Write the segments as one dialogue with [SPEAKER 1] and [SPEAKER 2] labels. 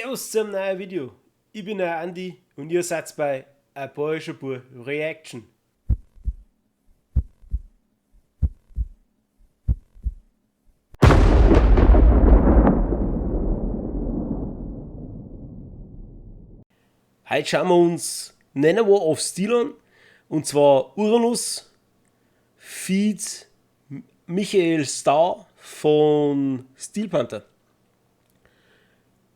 [SPEAKER 1] Servus zu einem neuen Video. Ich bin der Andi und ihr seid bei A Bayerischer Bua Reaction. Heute schauen wir uns Nanowar of Steel an, und zwar Uranus feat. Michael Starr von Steel Panther.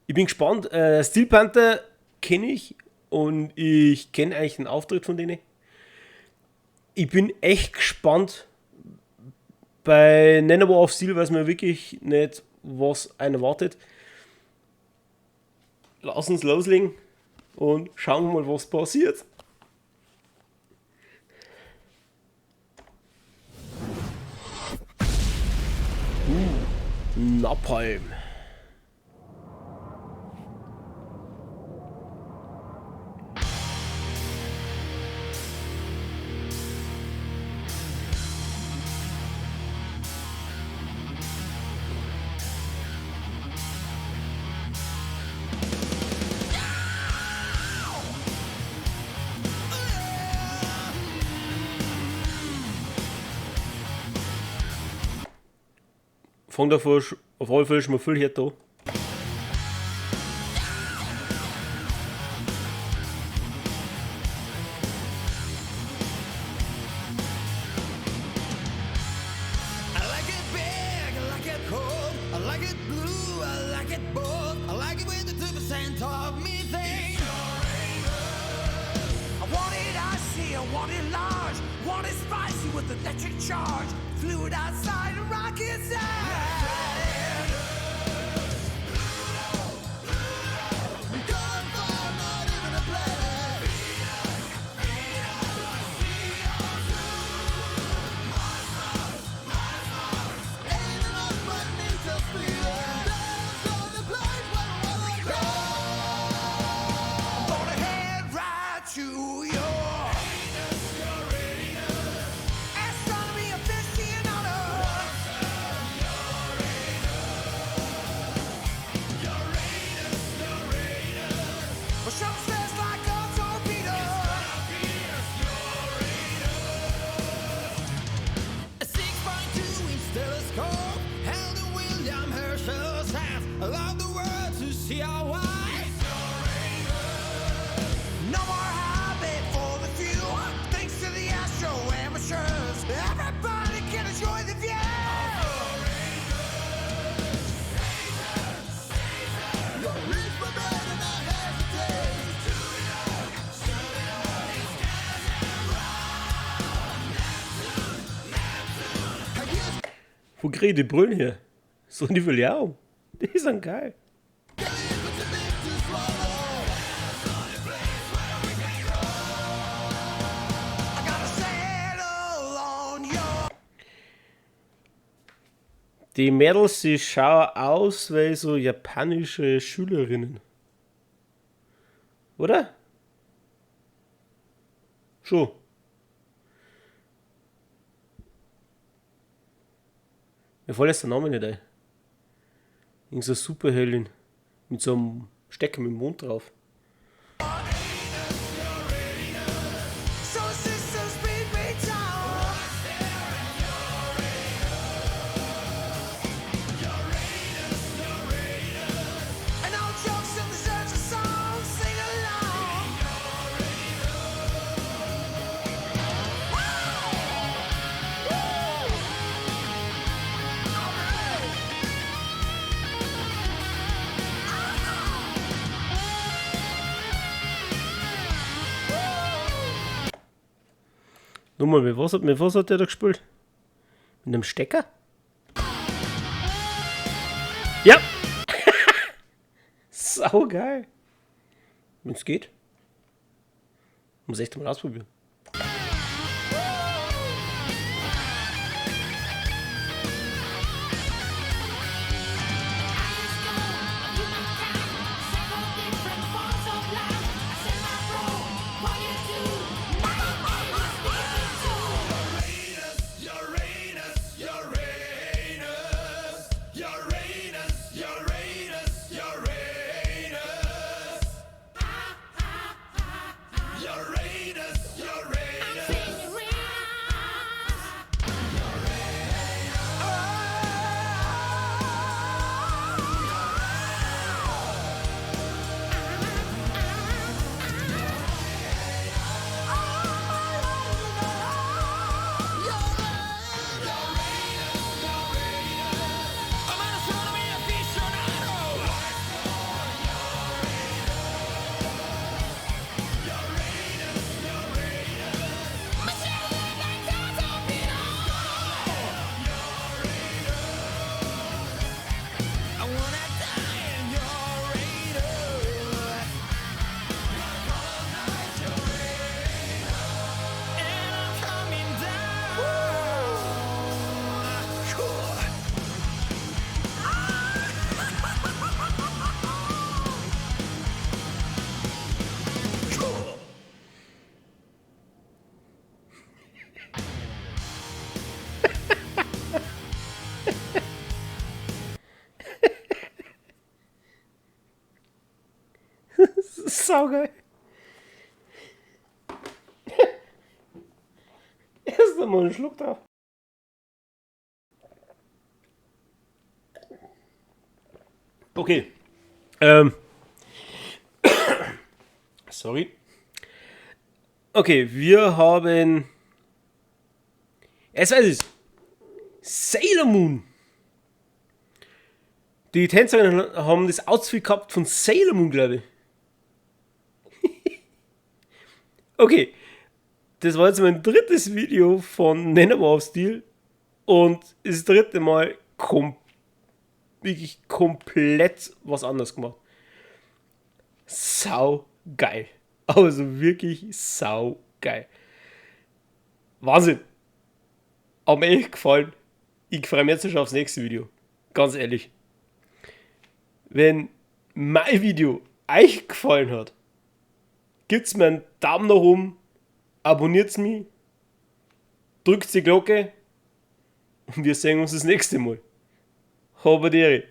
[SPEAKER 1] Ich bin gespannt. Steel Panther kenne ich und ich kenne eigentlich den Auftritt von denen. Ich bin echt gespannt. Bei Nanowar of Steel weiß man wirklich nicht, was einen erwartet. Lass uns loslegen und schauen wir mal, was passiert. Napalm. Fang davor auf alle Fälle schon mal viel her da.
[SPEAKER 2] I like it big, I like it cold, I like it blue, I like it bold, I like it with the 2% of methane.
[SPEAKER 3] I want it icy, I want it large, want it spicy with electric charge, fluid outside and rock inside.
[SPEAKER 2] Gone far, not even a planet. Ain't enough money to feel. There's only place where I wanna go.
[SPEAKER 3] I'm gonna head right to your astronomy aficionado. Well, some says like a torpedo.
[SPEAKER 2] A 6.2-inch telescope held in William Herschel's hands allowed the world to see our eyes.
[SPEAKER 3] No more hobby for the few. Thanks to the astro amateurs, everybody can enjoy the view.
[SPEAKER 2] You reach my brain and I hesitate.
[SPEAKER 1] Wo krieg ich die Brillen her? So die will ich auch. Die sind geil.
[SPEAKER 2] Too big to swallow.
[SPEAKER 3] I gotta settle on your
[SPEAKER 1] Die Mädels, die schauen aus wie so japanische Schülerinnen. Oder? Schon. Mir fällt jetzt der Name nicht ein. Irgend so eine Superheldin mit so einem Stecker mit dem Mond drauf.
[SPEAKER 3] solar system speed me down. And all jokes and the search of songs sing along.
[SPEAKER 1] Nochmal, mit was hat der da gespielt? Mit einem Stecker? Ja! Sau geil! Wenn's geht. Muss echt mal ausprobieren.
[SPEAKER 2] Uranus, Uranus, Uranus, Uranus, Uranus.
[SPEAKER 1] Saugeil. Erst einmal einen Schluck drauf. Okay. Sorry. Okay, wir haben. Es weiß es. Sailor Moon. Die Tänzerinnen haben das Outfit gehabt von Sailor Moon, glaube ich. Okay. Das war jetzt mein drittes Video von Nanowar of Steel. Und das dritte Mal wirklich komplett was anderes gemacht. Sau geil. Also wirklich sau geil. Wahnsinn. Hat mir echt gefallen. Ich freue mich jetzt schon aufs nächste Video. Ganz ehrlich. Wenn mein Video euch gefallen hat, gibt's mir einen Daumen nach oben, abonniert mich, drückt die Glocke und wir sehen uns das nächste Mal. Habe die Ehre.